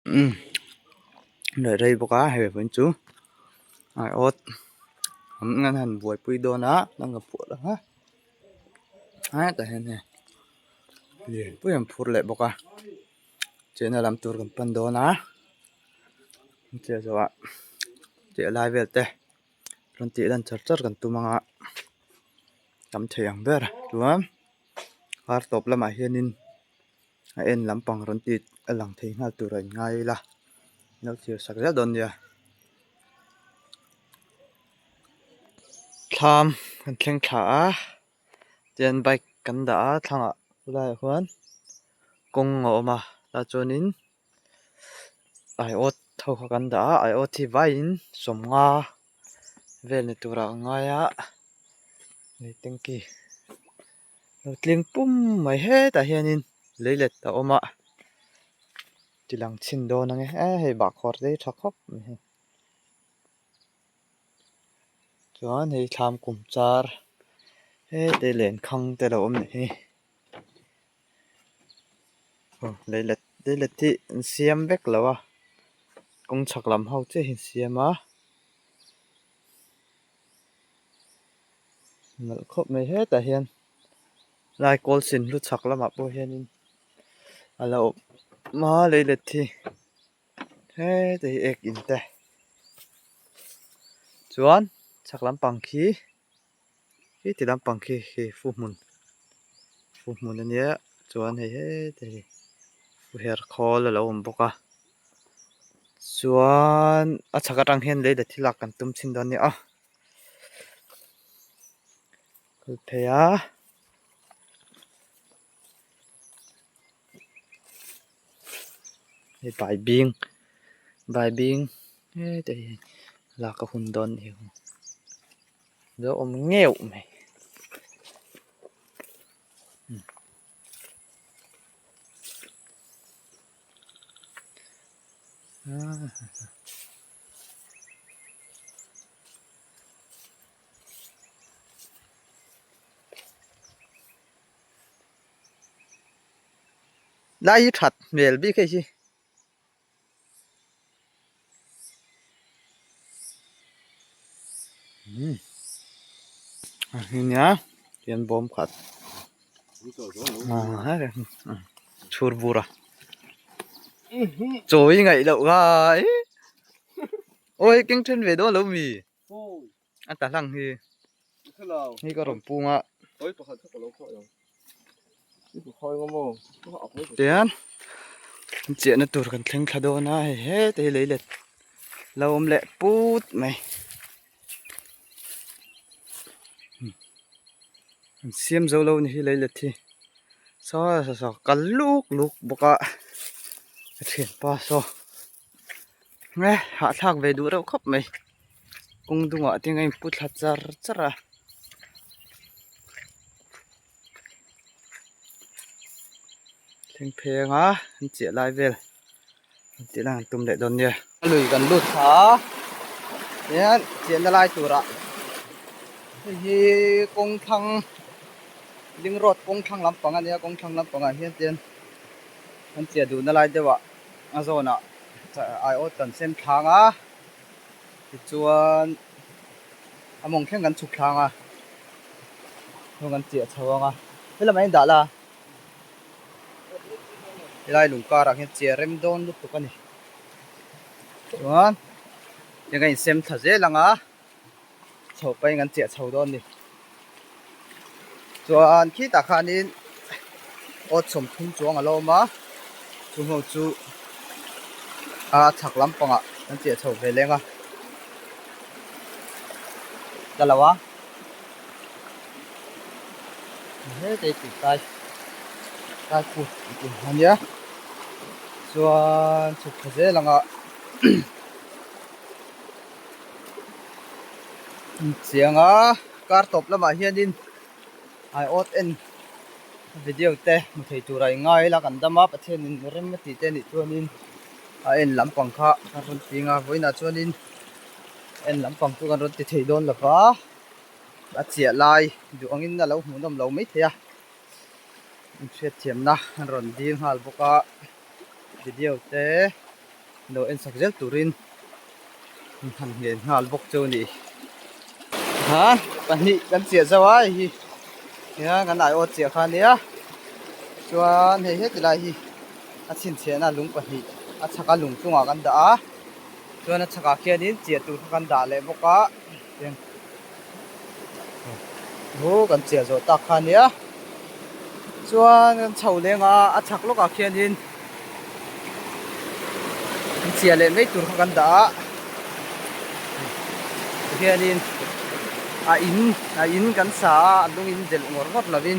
Umm reh rei bawk a hei vawiin chu aiawt an han buaipui dawn a an ka phuah ang a hetah hian hei lianpui an phur leh bawk a chenna lam tur kan pan dawn a chiah zawhah chiah lai vel te rawn tih lan char char kan tum ang a tam thei ang ber chuan kar tawp lamah hianin. A en lampang rawn tih a lang thei nghal tur a inngai ila lo thlir sak zel dawn nia. Thlam kan thleng thla a tian bike kan dah a thlangah khulaiah khuan kawng a awm a tah chuanin aiawt ho kha kan dah a aiawt hi vaiin sawmnga vel ni turah a ngai a hei tanky. Lo tling pum mai hetah hianin leilet a awm a ti lang chhin dawn ang e eh hei bahkhawr te hi tha khawp mai hei chuan hei thlam kum char hete lenkhang te lo awm leh hi aw leilet leilet hi an siam vek lo a kawng chhak lam ho chiah hi an siam a. Nalh khawp mai hetah hian lai kawl sin hlu chhak lamah pawh hianin a lo awm a leilet hi heta hi ek in te chuan chhak lampang khi khi ti lampang khi khi fu hmun fu hmun a nia chuan hei heta hi fu her khawl a lo awm bawk a chuan a chhak atang hian leilet hi lak kan tum chhin dawn a nia. Kal phei a hei baibing baibing heta hi lak a hun dawn a ni lo awm ngeuh mai. Lai hi that hmel bik hei hi. A hi nia hian bawm khat chhur bur a chawi ngaih loh ngai awi keng then ve dawn lo mi a ta hlang hi hei ka rawn pung a tihian chiahna tur kan thleng thla dawn a hei heta hi leilet lo awm leh put mai an siam zo lo ni hi leilet hi saw saw saw kal luk luk bawk a ka thianpa saw nge hahthlak ve duh reuh khawp mai. Kawng dungah te hian a inpu thla char char a. Thleng pheng a an chiah lai vel an tih lai an tum leh dawn nia. A lui kan lut thla a tihian chiahna lai turah hei hi kawng thlang ling road kawng thlang lampang a nia kawng thlang lampangah hian tihian an chiah duhna lai deuhah a zawnah aiawt kan sem thlang a. Tichuan a mawng thleng kan chhuk thlang a, hung kan chiah chho ang a, helamah hian dah la, helai lung karah hian chiah rem dawn lutuk a ni. Chuan tiang a insem thla zel ang a, chho pahin kan chiah chho dawn a ni. Chuan khitah khanin awt sawmthum chuang a lo awm a, chung ho chu a chhak lampangah an chiah chho ve leng a, ka lo a hete tih tai tai kut tih a nia chuan chhuk thla zel ang a. Chiang a kar tawp lamah hianin aiawt en video te hmu thei tur a ingai ila kan dam a Pathianin rem a tih te anih chuanin a en lampang kha kan rawn ti ang a vawiinah chuanin en lampang chu kan rawn ti thei dawn lova a chiah lai duh angin a lo hmuhnawm lo maithei a inhriatthiamna an rawn dil nghal bawk a video te. Lo en sak zel turin an han ngen nghal bawk chu a ni. Ha pahnih kan chiah zauh a hei hi hian kan aiawt chiah kha a nia chuan hei heti lai hi a chhinchhiahna lung pahnih a chhaka lung chungah kan dah a chuan a chhakah khianin chiah tur kha kan dah leh bawk a Hu kan chiah zawh tak kha ania chuan kan chho leng a a chhak lawkah khianin an chiah leh mai tur kha kan dah a tikhianin a in a in kan sa a a lung in delh ngawr ngawr lovin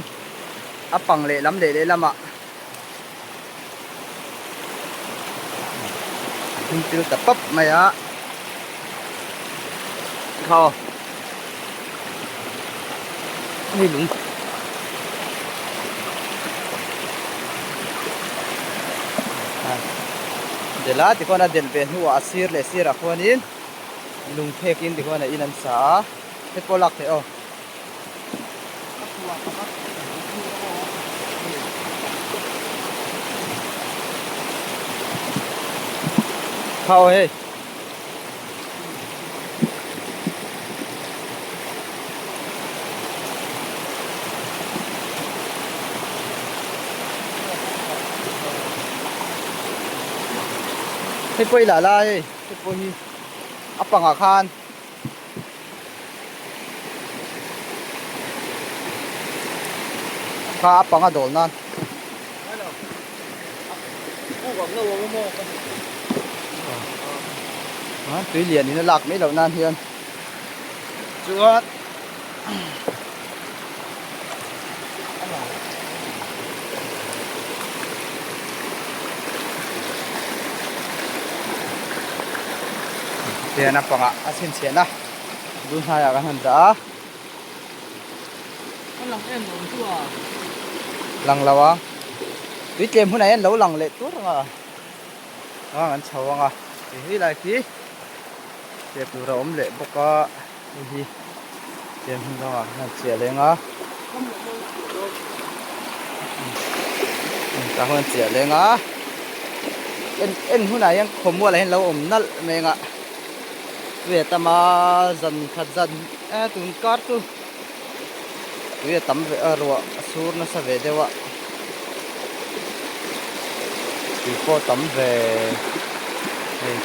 a pang lehlam leh lehlamah Hnim til ta pap mai a khaw hei lung delh a tikhuan a delh ve hnuah a sir leh sirah khuanin lung phek in tikhuan a in an sa a hei pawh lak theih aw. Kha aw hei. Hei pawh i la la hei, hei pawh hi a pangah khan. Kha a panga dawl nan. Tui lian in a lak mai loh nan hian chuan Tihian a pangah a chhinchhiahna bul hnaiah kan han dah a. Lang lo a. Tui tlem hunah hian lo lang leh tur ang a. Ang an chho ang a. Hei hi lai khi chhiah tur a awm leh bawk a. Hei hi tlem hun dangah kan han chiah leng a. Tah huan chiah leng a. En en hunah hian khawmualah hian lo awm nalh mai ang a. Tui a tam a zan khat zan e tun kar chu tui a tam ve a ruah a sur nasa ve deuh a. Tui pawh tam ve hei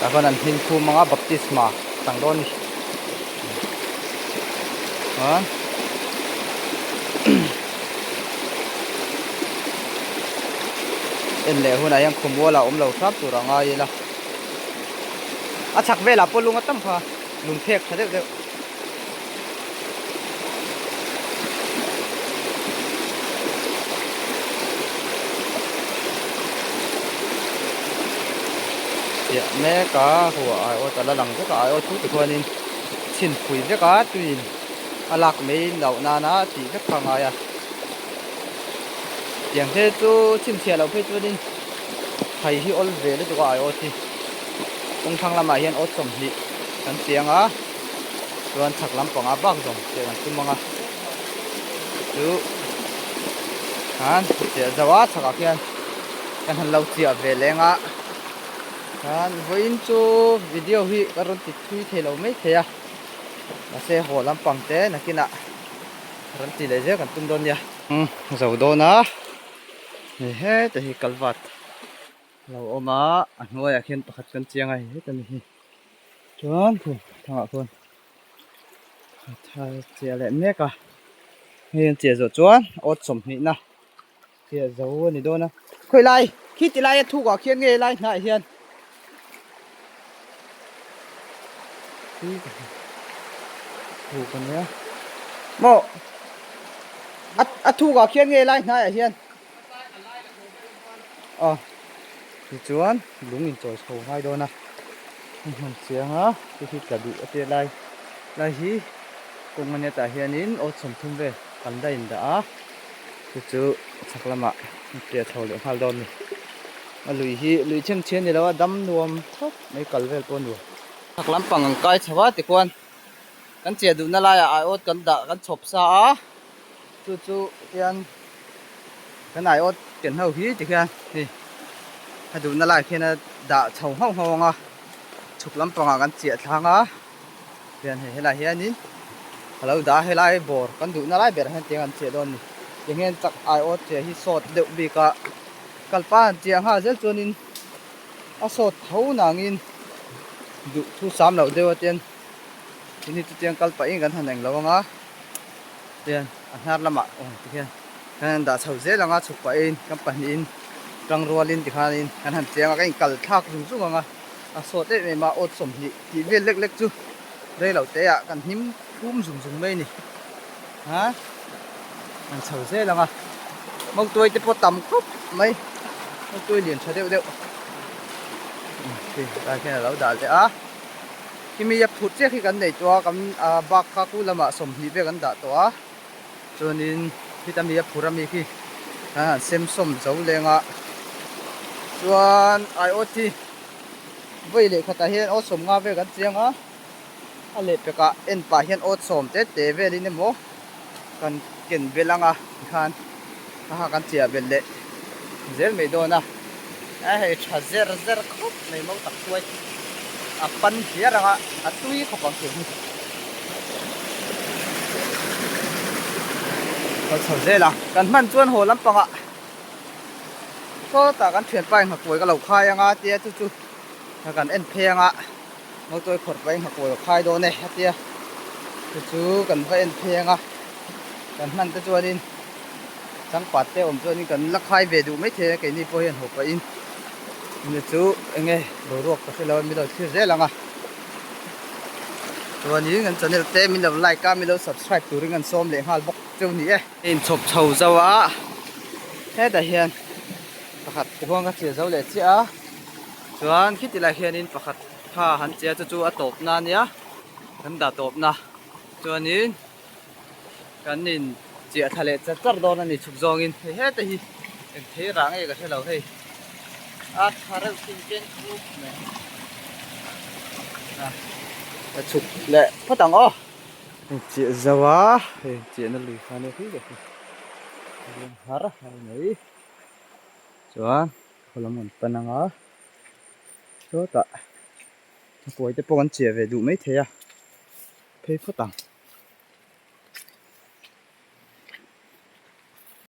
tah khuan an hmin khum ang a baptisma chang dawn a ni chuan en leh hunah hian khawmual ah awm lo hrap tur a ngai ila a chhak velah pawh lung a tam kha lung phek tha deuh deuh. Chiah mek a hua aiawt a la lang vek a aiawt chu tikhuanin chhin phui vek a tuiin a lak mai loh nana tih vek kha a ngai a tiang te chu chhinchhiah loh phei chuanin thai hi awl ve lutuk a aiawt hi kawng thlang lamah hian awt 20 kan chiang a. Chuan chhak lampangah bak zawng chiah kan tum ang a chu khan chiah zauh a chhakah khian kan han lo chiah ve leng a khan vawiin chu video hi ka rawn ti thui thei lo mai thei a mahse haw lampang te nakinah rawn ti leh zel kan tum dawn nia. Zo dawn a hei heta hi kalvat lo awm a a hnuaiah khian pakhat kan chiang a hei heta ni hi. Chuan khu thangah khuan thar chiah leh mek a hei an chiah zawh chuan awt 20 na chiah zo a ni dawn a khawi lai khi ti lai a thuk ah khian nge lai hnah hian thuk a nia maw a thuk ah khian nge lai hnai ah hian. Aw tichuan lung in chawi chho ngai dawn a hei hmun chiang a hei hi tla duh a tia lai lai hi kawng ania tah hianin aw 30 vel kan la in dah a chu chu chhak lamah a tia chho leh nghal dawn a ni a lui hi lui chhem chhian ni lo a dam nuam thawp mai kal vel pawh a nuam chhak lampang an kai chho a tikhuan kan chiah duhna laiah aiawt kan dah kan chhawp sa a chu chu tian. Kan aiawt ken ho hi tikhian hei. A duhna lai khian a dah chho nghauh nghauh ang a, chhuk lampangah kan chiah thlang a, hian hei helai hianin a lo dah a, helai bawr kan duhna lai berah hian tiang an chiah dawn a ni. Tiang hian chak aiawt chiah hi sawt deuh bik a, kalpa han chiah nghal zel chuanin a sawt tho nangin duh thu sam loh deuh a tian tini chu tiang kal pahin kan han englo ang a, tian a hnar lamah aw tikhian kan han dah chho zel ang a chhuk pahin kan pahnihin tang rualin tikhanin kan han chiang a kan inkal thlak zung zung ang a a sawt em em a awt 20 tih vel lek lek chu rei lo te ah kan hnim phum zung zung mai a ni ha kan chho zel ang a mautuai te pawh tam khawp mai mautuai lian tha deuh deuh khi lai khian a lo dah leh a khimi a phut chiah khi kan nei tawh a kan bak kha khu lamah 20 vel kan dah tawh a chuanin khita mi a phur ami khi kan han sem sawm zo leng a chuan aiawt hi vawi leh khatah hian aw 50 vel kan chiang a. A lehpekah en pah hian awt sawm te te velin emaw kan ken belh ang a tikhan a ha kan chiah belh leh zel mai dawn a a hei tha zer zer khawp mai mau tak chuai a pan hliar ang a a tui khawp ang tih hi kal chho zel a kan hman chuan haw lampangah sawtah kan thianpa in nghakuai ka lo khai ang a tia chu chu kan en phei ang a. Motor khawrh pahin nghakuai a khai dawn e a tia chu chu kan va en phei ang a kan hman te chuanin changpat te awm chuanin kan la khai ve duh maithei a keini pawh hian haw pahin ni chu eng nge boruak ka hrelo a min lo thlir zel ang a chuanin kan channel te min lo like a min lo subscribe turin kan sawm leh nghal bawk cheu ni e. Inchhawp chho zo a hetah hian pakhat huang ka chhiah zo leh chiah a. Chuan khiti lai hianin pakhat kha han che a chu chu a tawpna ania kan dah tawpna chuanin kan in chiah thla leh char char dawn a ni chhuk zawngin hei heta hi eng thei rah nge ka hre lo hei a tha reuh thin ken khup mai a ka chhuk leh phawt ang aw hei chiah zo a hei chiahna lui kha ania khi ka hi har har mai chuan. Khaw lam an pan ang a sawtah a kawi te pawh an chiah ve duh maithei a phei phawt ang.